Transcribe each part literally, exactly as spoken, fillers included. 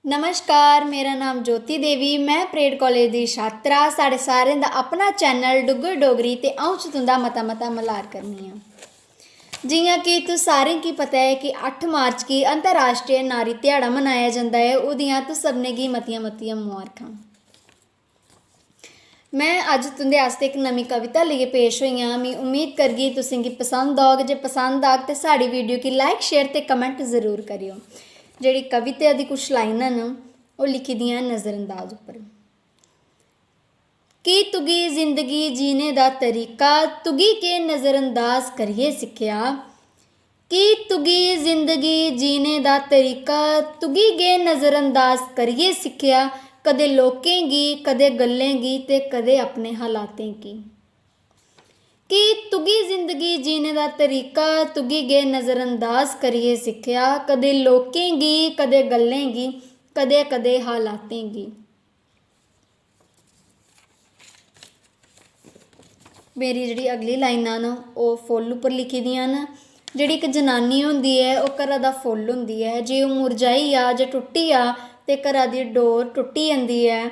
नमस्कार, मेरा नाम ज्योति देवी, में परेड कालेज दी छात्रा। साढ़े सारें दा अपना चैनल डुग्गर डोगरी ते अ'ऊं च तुं'दा मता मता मल्हार करनी आं। जि'यां कि तुस सारें गी पता ऐ कि अट्ठ मार्च गी अंतर्राश्ट्री नारी ध्याड़ा मनाया जंदा ऐ। ओह्दियां तुस सभनें गी मतियां मतियां मुबारखां। में अज्ज तुं'दे आस्तै इक नमीं कविता लेइयै पेश होई आं। मी उम्मीद करगी तुसें गी पसंद औग। जे पसंद आग ते साढ़ी वीडियो गी like, share ते comment जरूर करेओ। जेह्ड़ी कविता दी कुछ लाइनां न, ओह् लिखी दियां न नज़रअंदाज उप्पर। की तुगी जिंदगी जीने दा तरीका तुगी केह् नज़रअंदाज करियै सिक्खेआ? की तुगी जिंदगी जीने दा तरीका तुगी केह् नज़रअंदाज करियै सिक्खेआ? कदें लोकें गी, कदें गल्लें गी ते कदें अपने हालातें गी। की तुगी जिंदगी जीने दा तरीका तुगी केह् नज़रअंदाज करियै सिक्खेआ? कदें लोकें गी, कदें गल्लें गी, कदें कदें हालातें गी। मेरी जेह्ड़ी अगली लाइनां न, ओह् फुल्ल उप्पर लिखी दियां न। जेह्ड़ी इक जनानी होंदी ऐ, ओह् घरा दा फुल्ल होंदी ऐ। जे ओह् मुरझाई जा, जे टुट्टी जा, ते घरा दी डोर टुट्टी जंदी ऐ।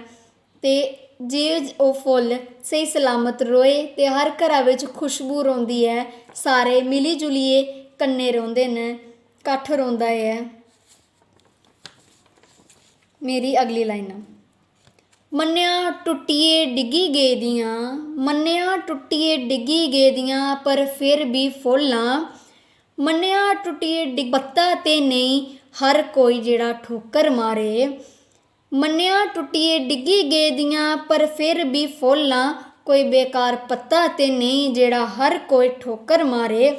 ते जे ओह् फुल्ल स्हेई सलामत रोए ते हर घरा बिच खुशबू रौंह्दी ऐ, सारे मिली जुलियै कन्नै रौंह्दे न, कट्ठ रौंह्दा ऐ। मेरी अगली लाइनां। मन्नेआ टुट्टियै डिग्गी गेदियां, मन्नेआ टुट्टियै डिग्गी गेदियां, पर फिर बी फुल्ल आं। मन्नेआ टुट्टियै डिग्गी, पत्ता ते नेईं हर कोई जेह्ड़ा ठोकर मारे। मन्नेआ टुट्टियै डिग्गी गेदियां, पर फिर बी फुल्ल आं। कोई बेकार पत्ता ते नेईं जेह्ड़ा हर कोई ठोकर मारे।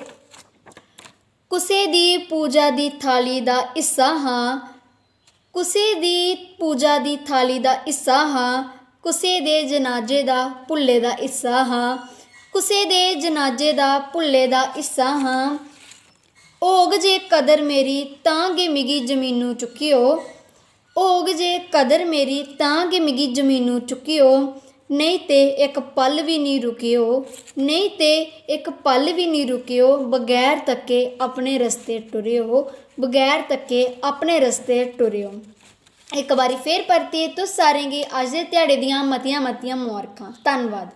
कुसै दी पूजा दी थाली दा हिस्सा हां, कुसै दी पूजा दी थाली दा हिस्सा हां, कुसै दे जनाजे दा भुल्ले दा हिस्सा हां, कुसै दे जनाजे दा भुल्ले दा हिस्सा हां। होग जे कदर मेरी तां गै मिगी जमीनू चुक्केओ, होग जे कदर मेरी तां गै मिगी जमीनू चुक्केओ, नेईं ते इक पल बी निं रुकेओ, नेईं ते इक पल बी निं रुकेओ, बगैर तक्के अपने रस्ते टुरेओ, बगैर तक्के अपने रस्ते टुरेओ। इक बारी फिर परतियै तुस सारें गी अज्ज दे ध्याड़े दियां मतियां मतियां मुबारखां। धन्नवाद।